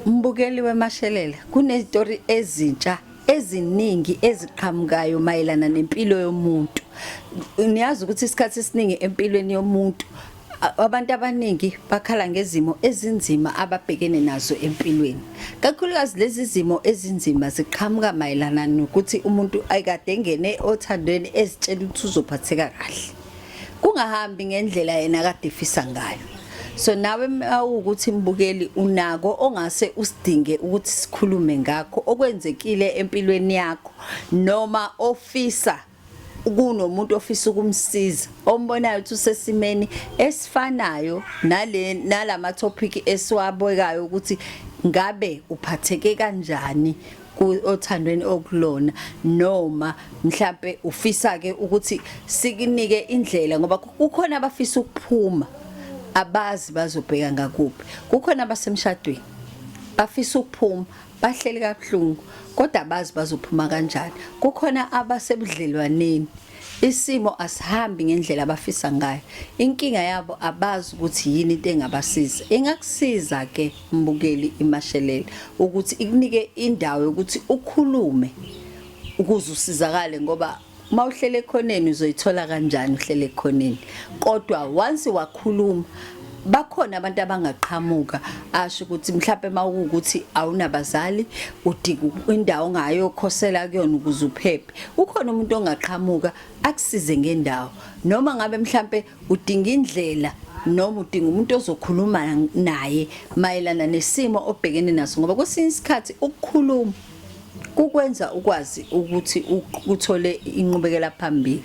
Mbukeli weMashelela, kunezitori ezintsha eziningi eziqhamukayo mayelana nempilo yomuntu. Niyazi ukuthi isikhathi esiningi empilweni yomuntu abantu abaningi bakhala ngezimo ezinzima ababhekene nazo empilweni. Kakhulukazi lezi zimo ezinzima ziqhamuka mayelana nokuthi umuntu ayikade engene othandweni ezitshela ukuthi uzophatheka kahle. Kungahambi ngendlela yena akade efisa ngayo. So nawe mawukuthi mbukeli unako ongase usidinge ukuthi sikhulume ngakho okwenzekile empilweni yakho noma ofisa kunomuntu ofisa ukumsiza ombonayo ukuthi usesimeni esifanayo nale nalama topic esiwabekayo ukuthi ngabe uphatheke kanjani othandweni okulona noma mhlambe ufisa ke ukuthi sikunike indlela, ngoba kukhona abafisa ukuphuma, abazi bazobheka ngakuphi. Kukhona abasemshadweni bafisa ukuphuma, bahleli kabuhlungu kodwa abazi bazophuma kanjani. Kukhona abasebudlelwaneni, isimo asihambi ngendlela abafisa ngayo, inkinga yabo abazi ukuthi yini into engabasiza. Ingakusiza ke mbukeli iMashelela ukuthi ikunike indawo yokuthi ukhulume ukuze usizakale, ngoba uma uhlele ekhoneni uzoyithola kanjani uhlele ekhoneni? Kodwa once wakhuluma, bakhona abantu abangaqhamuka asho ukuthi mhlawumbe mawukuthi awunabazali, udinga indawo ongayokhosela kuyona ukuze uphephe, ukhona umuntu ongaqhamuka akusize ngendawo. Noma ngabe mhlambe udinga indlela noma udinga umuntu ozokhuluma naye mayelana nesimo obhekene naso, ngoba kwesinye isikhathi ukukhuluma kukwenza ukwazi ukuthi uthole inqubekela phambili.